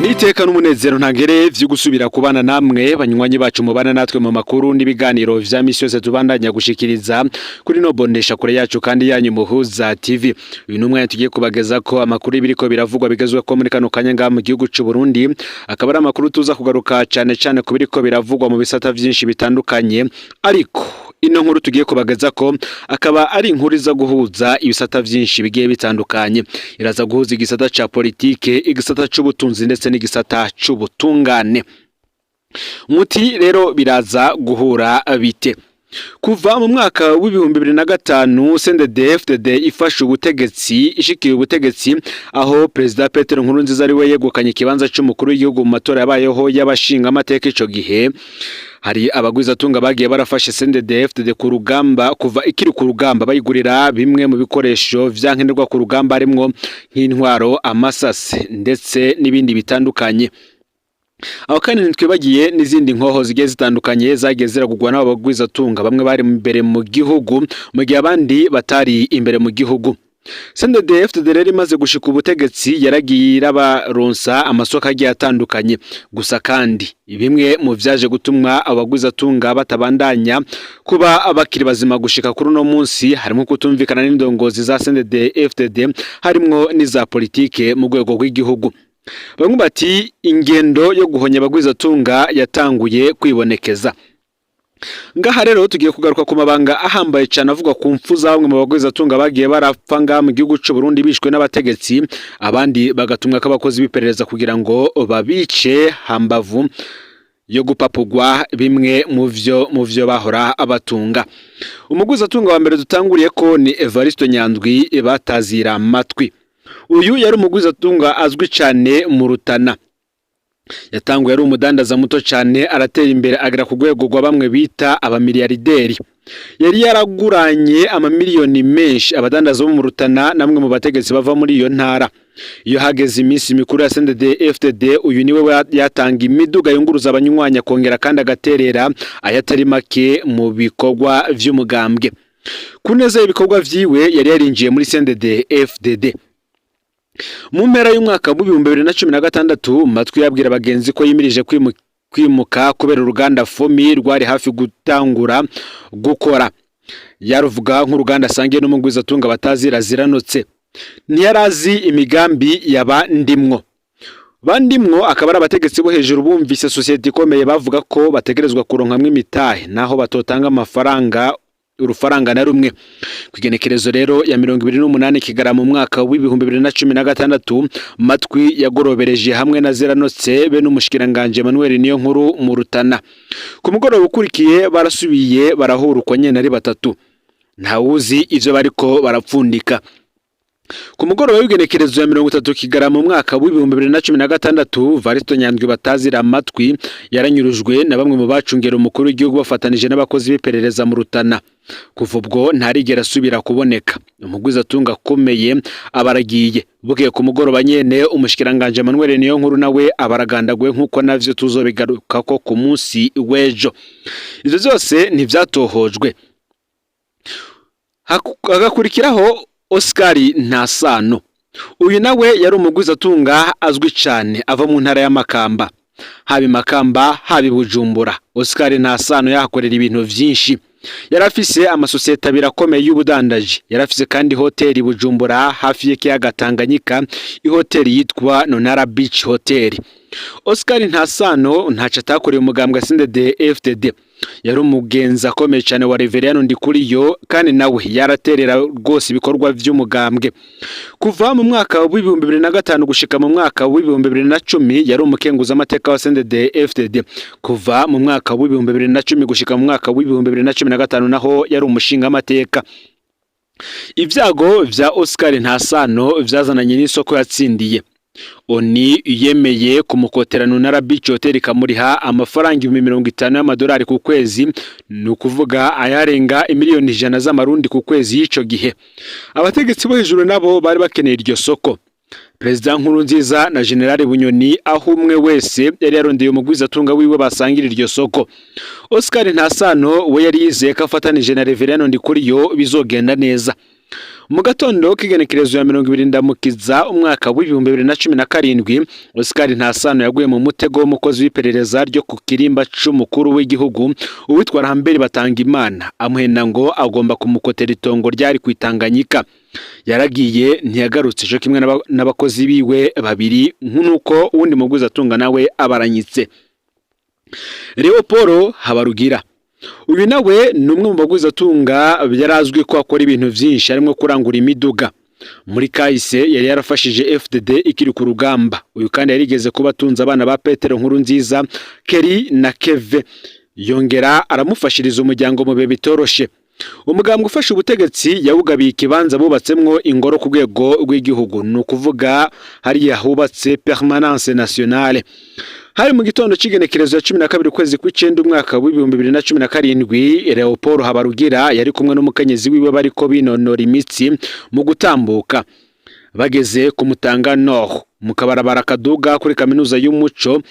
Niteka n'umunezero ntangere vyo gusubira kubana namwe, banywanyi bacu mubana natwe mu makuru n'ibiganiro vya misi yose tubandanya gushikiriza kuri no bonesha kure yacu kandi yanyu Muhuza TV. Uyu numwe tugiye kubageza ko amakuru y'ibiriko biravugwa bigezwe ko muri kano kanya ngaha mu gihugu c'u Burundi, akaba ari amakuru tuza kugaruka cane cane ku biriko biravugwa mu bisata vyinshi bitandukanye. Ariko ino nkuru tugiye kubageza ko akaba ari inkuru iza guhuza ibisata vyinshi bigiye bitandukanye. Iraza guhuza igisata ca politike, igisata c'ubutunzi ndetse n'igisata c'ubutungane. Muti rero biraza guhura bite? Kuva mu mwaka w'2005 CNDD-FDD ifashe ubutegetsi, ishikiye ubutegetsi, aho Perezida Petero Nkurunziza ari we yegukanye ikibanza c'umukuru w'igihugu mu matora yabayeho y'abashinga amateka, ico gihe hari abagwizatunga bagiye barafashe CNDD-FDD ku rugamba kuva ikiri ku rugamba, bayigurira bimwe mu bikoresho vyankenerwa ku rugamba, harimwo nk'intwaro, amasase ndetse n'ibindi bitandukanye. Aho kandi ntitwibagiye n'izindi nkoho zigiye zitandukanye zagiye ziragurwa n'abo bagwizatunga. Bamwe bari imbere mu gihugu, mu gihe abandi batari imbere mu gihugu. CNDD-FDD rero imaze gushika ubutegetsi yaragiye irabaronsa amasoko agiye atandukanye. Gusa kandi bimwe mu vyaje gutumwa abagwizatunga batabandanya kuba bakiri bazima gushika kuri uno munsi, harimo kutumvikana n'indongozi za CNDD-FDD, harimwo n'iza politike mu rwego rw'igihugu. Bamwe bati ingendo yo guhonya abagwizatunga yatanguye kwibonekeza. Ngaha rero tugiye kugaruka ku mabanga ahambaye cyane avuga ku mfu za bamwe mu bagwizatunga bagiye barapfa ngaha mu gihugu c'u Burundi, bishwe n'abategetsi, abandi bagatumwa k'abakozi b'iperereza kugira ngo babice, hambavu yo gupapugwa bimwe mu vyo bahora abatunga. Umugwizatunga wa mbere dutanguriye ko ni Evaristo Nyandwi batazira amatwi. Uyu yari umugwizatunga azwi cyane mu Rutana. Yatanguye ari umudandaza muto cyane, aratera imbere, agera ku rwego rwa bamwe bita abamiliyarderi. Yari yaraguranye amamiliyoni menshi abadandaza bo mu Rutana namwe mu bategetsi bava muri iyo ntara. Iyo hageze iminsi mikuru ya CNDD FDD, uyu niwe yatanga imiduga yunguruza abanywanyi, akongera kandi agaterera ayatari make mu bikorwa vy'umugambwe. Ku neza y'ibikorwa vyiwe, yari yarinjiye muri CNDD FDD. Mu mpera y'umwaka w'2016, Matwi yabwira bagenzi ko yimirije kwimuka kubera uruganda Fomi rwari hafi gutangura gukora. Yaruvuga nk'uruganda asangiye n'umugwizatunga batazira Ziranotse. Ntiyarazi imigambi yaba Ndimwo. Bandimwo akaba ari abategetsi bo hejuru bumvise sosiyete ikomeye bavuga ko bategerezwa kuronkamwo imitahe naho batotanga amafaranga, urufaranga na rumwe. Ku igenekerezo rero ya 28 Kigarama mu mwaka w'2016, Matwi yagorobereje hamwe na Ziranotse be n'umushikiranganje Emmanuel Niyo Nkuru mu Rutana. Ku mugoroba ukurikiye barasubiye barahura uko nyene ari batatu. Ntawuzi ivyo bariko barapfundika. Ku mugoroba w'igenekerezo ya 30 Kigarama mu mwaka w'2016, Varisto Nyandwi batazira amatwi yaranyurujwe na bamwe mu bacungera umukuru w'igihugu bafatanije n'abakozi b'iperereza mu Rutana. Kuva ubwo ntarigera asubira kuboneka. Umugwizatunga akomeye abaragiye. Bukeye ku mugoroba nyene, umushikiranganje Emmanuel Niyo Nkuru nawe abaragandaguwe, nk'uko navyo tuzobigarukako ku munsi w'ejo. Ivyo vyose ntivyatohojwe. Hagakurikiraho Oscar Ntasano. Uyu nawe yari umugwizatunga azwi cane ava mu ntara ya Makamba. Haba i Makamba, haba i Bujumbura, Oscar Ntasano yahakorera ibintu vyinshi. Yari afise amasosiyete abiri akomeye y'ubudandaji. Yari afise kandi hoteli Bujumbura hafi y'ikiyaga Tanganyika, ihoteli yitwa Nonara Beach Hotel. Oscar Ntasano ntaco atakoreye umugambwe CNDD FDD. Yari umugenzi akomeye cyane wa Reverien Ndikuriyo, kandi nawe yaraterera rwose ibikorwa vy'umugambwe. Kuva mu mwaka w'2005 gushika mu mwaka w'2010 yari umukenguza amateka wa CNDD FDD. Kuva mu mwaka w'2010 gushika mu mwaka w'2015 naho yari umushinga amateka. Ibyago vya Oscar Ntasano vyazananye n'isoko yatsindiye. Oni yemeye kumukotera Nunara Beach Hotel, ikamuriha amafaranga 50,000 y'amadolari ku kwezi, ni ukuvuga ayarenga 100 miliyoni z'amarundi ku kwezi y'ico gihe. Abategetsi bo hejuru nabo bari bakeneye iryo soko. Perezida Nkurunziza na General Bunyoni, aho umwe wese yari yarondeye umugwizatunga wiwe basangira iryo soko. Oscar Ntasano we yari yizeye ko afatanije na Reverien Ndikuriyo bizogenda neza. Mu gatondo k'igenekerezo ya 20 Ndamukiza umwaka w'2017, Oscar Ntasano yaguye mu mutego w'umukozi w'iperereza ryo ku kirimba c'umukuru w'igihugu uwitwa Rambert Batangimana, amuhenda ngo agomba kumukotera itongo ryari kwitanganyika. Yaragiye ntiyagarutse, co kimwe n'abakozi biwe babiri, nk'uko uwundi mugwizatunga nawe abaranyitse. Leopold Habarugira, uyu nawe ni umwe mu bagwizatunga yarazwi ko akora ibintu vyinshi harimo kurangura imiduga. Muri kahise yari yarafashije FDD ikiri ku rugamba. Uyu kandi yarigeze kuba atunze abana ba Petero Nkurunziza, Keri na Keve, yongera aramufashiriza umuryango mu bihe bitoroshe. Umugambwe ufashe ubutegetsi yawugabiye ikibanza bubatsemwo ingoro ku rwego rw'igihugu, ni ukuvuga hariya hubatse Permanence Nationale. Hari mu gitondo c'igenekerezo ya 12 ukwezi kw'icenda umwaka w'2017. Leopold Habarugira yari kumwe n'umukenyezi wiwe bariko binonora imitsi mu gutambuka. Bageze ku Mutanga Nord, mu kabarabara kaduga kuri kaminuza y'umuco,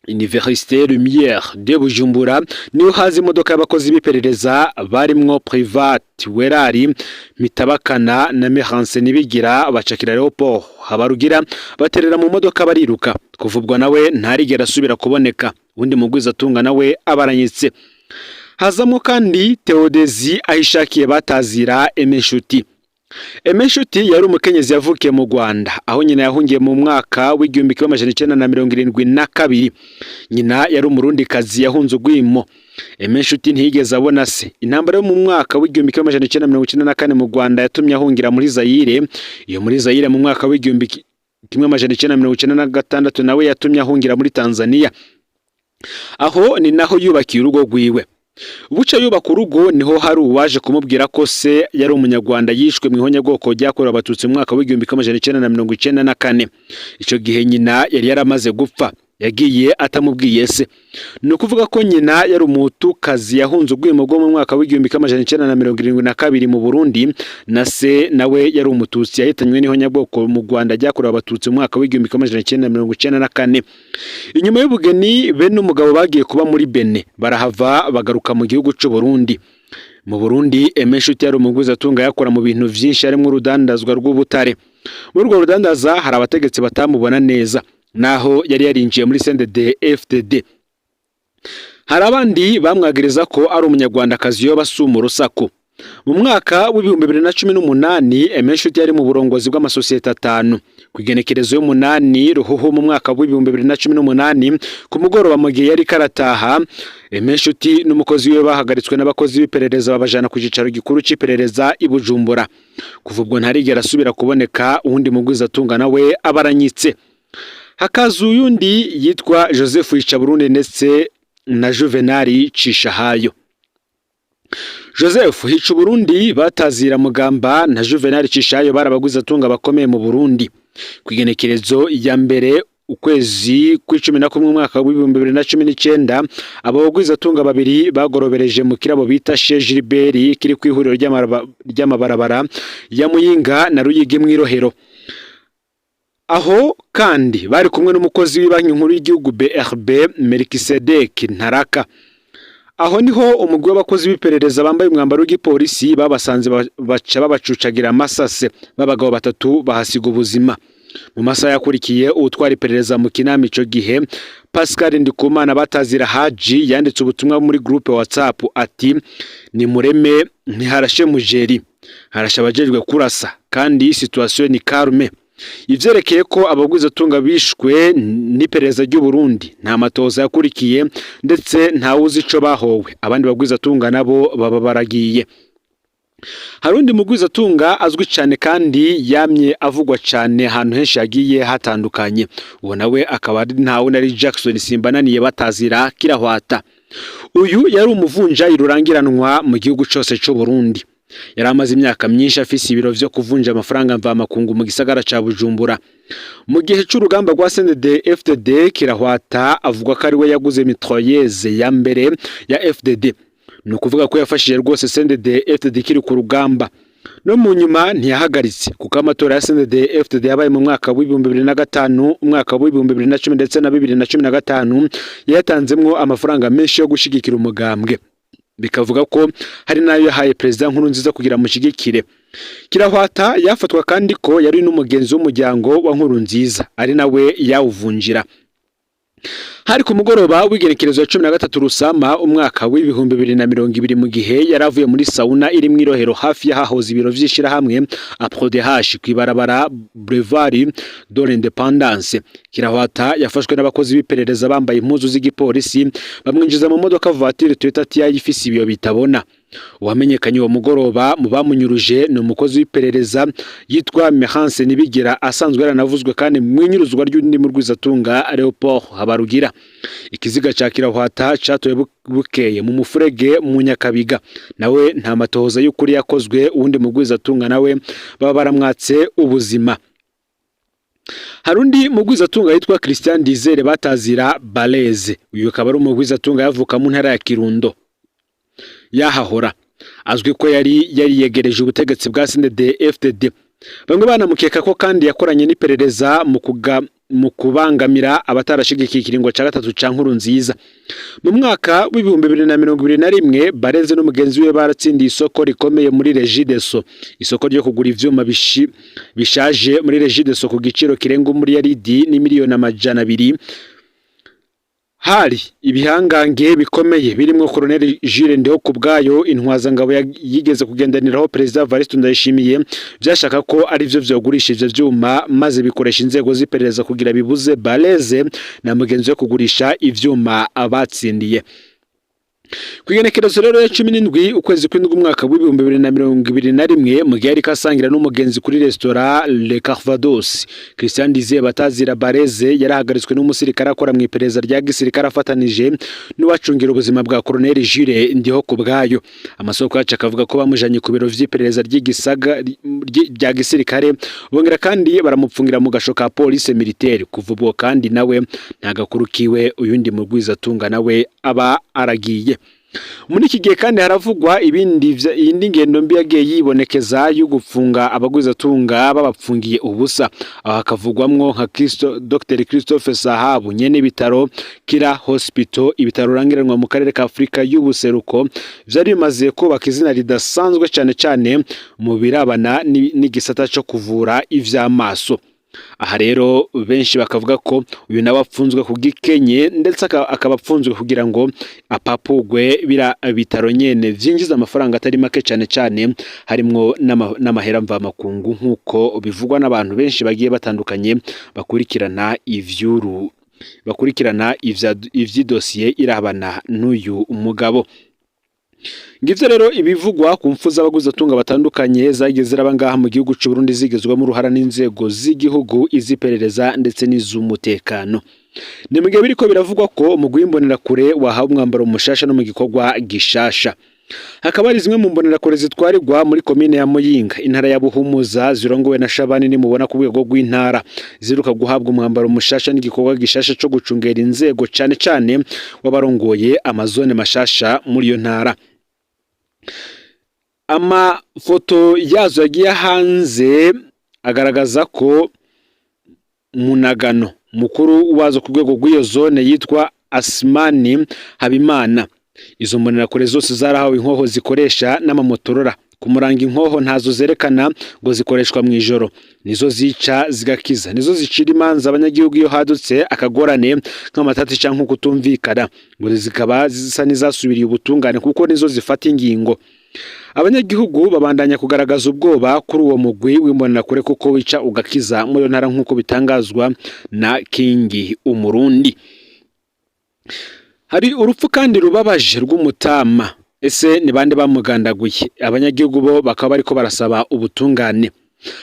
Université Lumière de Bujumbura, niho haza imodoka y'abakozi b'iperereza barimwo Private Werari Mitabakana na Mehanse Nibigira, bacakira Leopold Habarugira, baterera mu modoka bariruka. Kuva ubwo nawe ntarigera asubira kuboneka. Undi mugwizatunga nawe abaranyitse. Hazamo kandi Theodezi Ahishakiye batazira Emenshuti. Emenshuti yari umukenyezi yavukiye mu Rwanda, aho nyina yahungiye mu mwaka w'1972. Nyina yari umurundikazi yahunze urwimo. Emenshuti ntiyigeze abona se. Intambara yo mu mwaka w'1994 mu Rwanda yatumye ahungira muri Zaire. Iyo muri Zaire mu mwaka w'1996 nawe yatumye ahungira muri Tanzania. Aho ni naho yubakiye urugo rwiwe. Buca yubaka urugo, niho hari uwaje kumubwira ko se yari umunyarwanda yishwe mu ihonyabwoko ryakorewe abatutsi mu mwaka w'1994. Icyo gihe nyina yari yaramaze gupfa, yagiye atamubwiye se. Ni ukuvuga ko nyina yari umutukazi yahunze urwimo rwo mu mwaka w'1972 mu Burundi, na se nawe yari umututsi yahitanywe n'ihonyabwoko mu Rwanda ryakorewe abatutsi mu mwaka w'1994. Inyuma y'ubugeni, be n'umugabo bagiye kuba muri Benin, barahava bagaruka mu gihugu c'u Burundi. Mu Burundi, Aime Nshuti yari umugwizatunga, yakora mu bintu vyinshi harimo urudandazwa rw'ubutare. Muri urwo rudandaza hari abategetsi batamubona neza, naho yari yarinjiye muri CNDD FDD. Hari abandi bamwagiriza ko ari umunyarwandakazi yoba asuma urusaku. Mu mwaka w'2018, Aime Nshuti yari mu burongozi bw'amasosiyete atanu. Ku igenekerezo y'umunani Ruhuhu mu mwaka w'2018 ku mugoroba, mu gihe yari karataha, Aime Nshuti n'umukozi we bahagaritswe n'abakozi b'iperereza, babajana ku cicaro gikuru c'iperereza i Bujumbura. Kuva ubwo ntarigera asubira kuboneka. Uwundi mugwizatunga nawe abaranyitse. Hakaza uyundi yitwa Joseph Hicaburundi ndetse na Juvenal Cishahayo. Joseph Hicuburundi batazira Mugamba na Juvenal Cishahayo barabaguzatunga bakomeye mu Burundi. Ku igenekerezo ya mbere ukwezi kw'icumi na kumwe umwaka w'2019, abo bagwizatunga babiri bagorobereje mu kirabo bita Chez Gilbert kiri ku ihuriro ry'amabarabara ya Muyinga na Ruyigi mw'irohero. Aho kandi bari kumwe n'umukozi w'ibanki nkuru y'igihugu BRB, Melkisedek Ntaraka. Aho niho umugwi w'abakozi b'iperereza bambaye umwambaro w'igipolisi babasanze, baca babacucagira amasase, b'abagabo batatu bahasiga ubuzima. Mu masaha yakurikiye, uwutwara iperereza mu Kinama ico gihe, Pascal Ndikumana batazira Haji, yanditse ubutumwa muri groupe WhatsApp ati: "Nimureme, ntiharashe mujeri, harashe abajejwe kurasa, kandi situation ni calme." Ivyerekeye ko abagwizatunga bishwe n'iperereza ry'u Burundi, nta matoza yakurikiye, ndetse ntawuzi ico bahowe. Abandi bagwizatunga nabo baba baragiye. Hari undi mugwizatunga azwi cyane kandi yamye avugwa cyane ahantu henshi hagiye hatandukanye. Uwo nawe akaba ari ntawe ari Jackson Simbananiye batazira Kirahwata. Uyu yari umuvunjayi rurangiranwa mu gihugu cose c'u Burundi. Yari amaze imyaka myinshi afise ibiro vyo kuvunja amafaranga mvamakungu mu gisagara ca Bujumbura. Mu gihe c'urugamba rwa CNDD FDD, Kirahwata avuga ko ari we yaguze mitrailleuse ya mbere ya FDD. Ni ukuvuga ko yafashije rwose CNDD FDD ikiri ku rugamba. No mu nyuma ntiyahagaritse, kuko amatora ya CNDD FDD yabaye mu mwaka w'2005, umwaka w'2010 ndetse na 2015, yatanzemwo amafaranga menshi yo gushigikira umugambwe. Bikavuga ko hari n'ayo yahaye Perezida Nkurunziza kugira amushigikire. Kirahwata yafatwa kandi ko yari n'umugenzi w'umuryango wa Nkurunziza, ari nawe yawuvunjira. Hari ku mugoroba w'igenekerezo ya 13 Rusama umwaka w'2020, mu gihe yari avuye muri sauna iri mw'irohero hafi y'ahahoze ibiro vy'ishirahamwe APRODH kw'ibarabara Boulevard de l'Indépendance. Kirahwata yafashwe n'abakozi b'iperereza bambaye impuzu z'igipolisi, bamwinjiza mu modoka voiture Toyota TI ifise ibiyo bitabona. Uwamenyekanye uwo mugoroba mu bamunyuruje ni umukozi w'iperereza yitwa Mehanse Nibigira, asanzwe yaranavuzwe kandi mu inyuruzwa ry'undi murwizatunga Leopold Habarugira. Ikiziga ca Kirahwata catowe bukeye mu mufurege mu Nyakabiga, nawe nta matohoza y'ukuri yakozwe. Uwundi mugwizatunga nawe baba baramwatse ubuzima. Hari undi mugwizatunga yitwa Christian Dizere batazira Baleze. Uyu akaba ari umugwizatunga yavuka mu ntara ya Kirundo, yahahora azwi ko yari yariyegereje ubutegetsi bwa CNDD FDD. Bamwe banamukeka ko kandi yakoranye n'iperereza mu kubangamira abatarashigikiye ikiringo ca gatatu ca Nkurunziza. Mu mwaka w'2021, Bareze n'umugenzi we baratsindiye isoko rikomeye muri Regideso, isoko ryo kugura ivyuma bishaje muri Regideso ku giciro kirenga umuriyaridi n'imiliyoni 200. Hari ibihangange bikomeye birimwo Colonel Jules Ndihokubwayo, intwazangabo yigeze kugendaniraho Perezida Evariste Ndayishimiye, vyashaka ko arivyo vyogurisha ivyo vyuma, maze bikoresha inzego z'iperereza kugira bibuze Bareze na mugenzi we kugurisha ivyuma abatsindiye. Kw'igenekerezo rero ya 17 ukwezi kw'indwi umwaka w'2021, mu gihe yariko asangira n'umugenzi kuri resitora Le Calvados, Christian Dizier batazira Bareze yarahagaritswe n'umusirikare akora mu iperereza rya gisirikare afatanije n'uwacungira ubuzima bwa Colonel Jules Ndihokubwayo. Amasoko yacu akavuga ko bamujanye ku biro vy'iperereza ry'igisaga rya gisirikare, bongera kandi baramupfungira mu gasho ka police militaire. Kuva ubwo kandi nawe nta gakuru kiwe, uyundi mugwizatunga nawe aba aragiye. Muri iki gihe kandi haravugwa ibindi iyindi ngendo mbi yagiye yibonekeza yo gupfunga abagwizatunga babapfungiye ubusa. Aho hakavugwamwo nka Dr Christophe Sahabu, nyene ibitaro Kira Hospital, ibitaro rurangiranwa mu karere ka Afurika y'ubuseruko, vyari bimaze kubaka izina ridasanzwe cane cane mu birabana n'igisata co kuvura ivy'amaso. Aha rero benshi bakavuga ko uyu nawe apfunzwe ku gikenye, ndetse akaba apfunzwe kugira ngo apapugwe bira bitaro nyene vyinjiza amafaranga atari make, cane cane harimwo n'amahera mvamakungu, nk'uko bivugwa n'abantu benshi bagiye batandukanye bakurikirana ivyuru bakurikirana ivy'idosiye irabana n'uyu mugabo. Ngivyo rero ibivugwa ku mfu z'abaguzatunga batandukanye zagiye ziraba ngaha mu gihugu c'u Burundi, zigizwemo uruhara n'inzego z'igihugu, iz'iperereza ndetse n'iz'umutekano. Ni mu gihe biriko biravugwa ko umugwi w'imbonerakure wahawe umwambaro mushasha no mu gikorwa gishasha. Hakaba hari zimwe mu mbonerakure zitwarirwa muri komine ya Muyinga, intara ya Buhumuza, zirongowe na Shabani nimubona ku rwego rw'intara, ziruka guhabwa umwambaro mushasha n'igikorwa gishasha co gucungera inzego, cane cane w'abarongoye amazone mashasha muri iyo ntara. Amafoto yazo yagiye hanze agaragaza ko Munagano mukuru wazo ku rwego rw'iyo zone yitwa Asimani Habimana. Izo mbonerakure zose zarahawe inkoho zikoresha n'amamotorora kumuranga. Inkoho ntazo zerekana ngo zikoreshwa mu ijoro, nizo zica zigakiza, nizo zicira imanza abanyagihugu iyo hadutse akagorane nk'amatati canke kutumvikana, ngo zikaba zisa n'izasubiriye ubutungane kuko nizo zifata ingingo. Abanyagihugu babandanya kugaragaza ubwoba kuri uwo mugwi w'imbonerakure kuko wica ugakiza muri iyo ntara, nk'uko bitangazwa na Kingi Umurundi. Hari urupfu kandi rubabaje rw'umutama. Ese ni bande bamugandaguye? Abanyagihugu bo bakaba bariko barasaba ubutungane.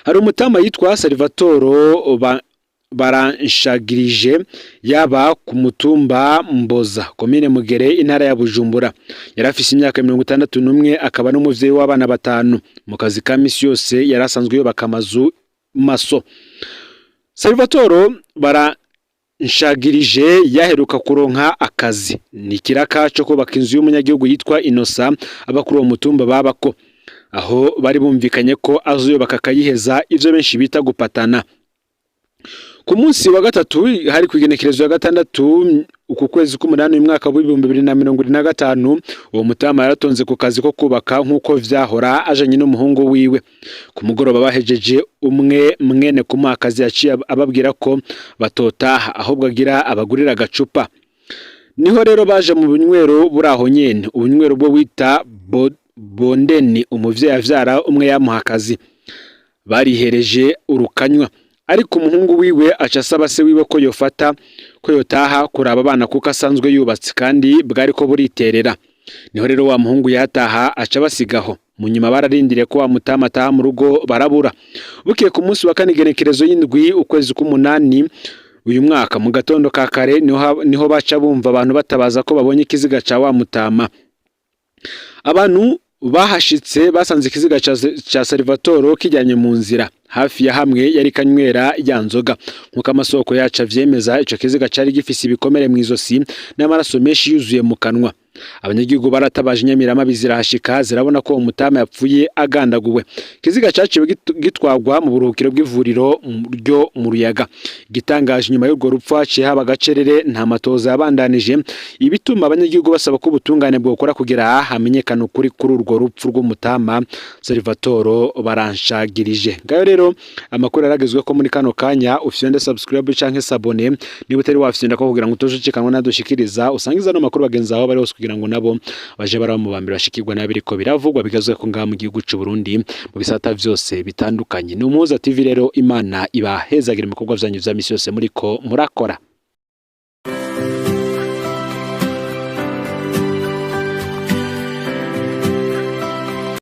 Hari umutama yitwa Salvatore Baranshagirije, yaba ku mutumba Mboza, komine Mugere, intara ya Bujumbura. Yari afise imyaka 61, akaba n'umuvyeyi w'abana batanu. Mu kazi ka misi yose yari asanzwe yubaka amazu maso. Salvatore Baranshagirije yaheruka kuronka akazi, ni ikiraka co kubaka inzu y'umunyagihugu yitwa Inosa aba kuri uwo mutumba babako, aho bari bumvikanye ko azoyubaka akayiheza, ivyo benshi bita gupatana. Ku munsi wa gatatu hari ku igenekerezo ya 6 uku kwezi k'umunani uyu mwaka w'2025, uwo mutama yaratonze ku kazi ko kubaka nk'uko vyahora, ajanye n'umuhungu wiwe. Ku mugoroba bahejeje, umwe mwene kumuha akazi yaciye ababwira ko batotaha, ahubwo agira abagurira agacupa. Niho rero baje mu bunywero buri aho nyene, ubunywero bwo wita Bondeni, umuvyeyi avyara umwe yamuha akazi. Barihereje urukanywa, ariko umuhungu wiwe aca asaba se wiwe ko yofata ko yotaha kuraba abana, kuko asanzwe yubatse kandi bwari ko buriterera. Niho rero wa muhungu yataha, aca basigaho. Mu nyuma bararindiriye ko wa mutama ataha mu rugo, barabura. Bukeye ku munsi wa kane, igenekerezo y'7 ukwezi k'umunani uyu mwaka, mu gatondo ka kare, niho baca bumva abantu batabaza ko babonye ikiziga ca wa mutama. Abantu bahashitse basanze ikiziga ca Salvatore kijyanye mu nzira hafi ya hamwe yari kanywera ya nzoga. Nk'uko amasoko yacu avyemeza, ico kiziga cari gifise ibikomere mw'izosi n'amaraso menshi yuzuye mu kanwa. Abanyagihugu baratabaje, inyamirama zirahashika, zirabona ko umutama yapfuye agandaguwe. Ikiziga caciwe gitwagwa mu buruhukiro bw'ivuriro ryo mu Ruyaga. Igitangaje, inyuma y'urwo rupfu haciye haba agacerere, nta matoza yabandanije, ibituma abanyagihugu basaba ko ubutungane bwokora kugira hamenyekane ukuri kuri urwo rupfu rw'umutama Salvatore Baranshagirije. Ngayo rero amakuru yaragezwe ko muri kano kanya. Ufyonde subscribe canke s'abonner niba utari wafyonda ko, kugira ngo utojicikanwa nadushikiriza. Usangiza no makuru bagenzi aho bari hose, kugira ngo nabo baje baraba mu bambere bashikirwa n'abiriko biravugwa bigazwe ko ngaha mu gihugu c'u Burundi mu bisata vyose bitandukanye. Ni Umuhuza TV rero. Imana ibahezagira ibikorwa vyanyu vya misi yose muriko murakora.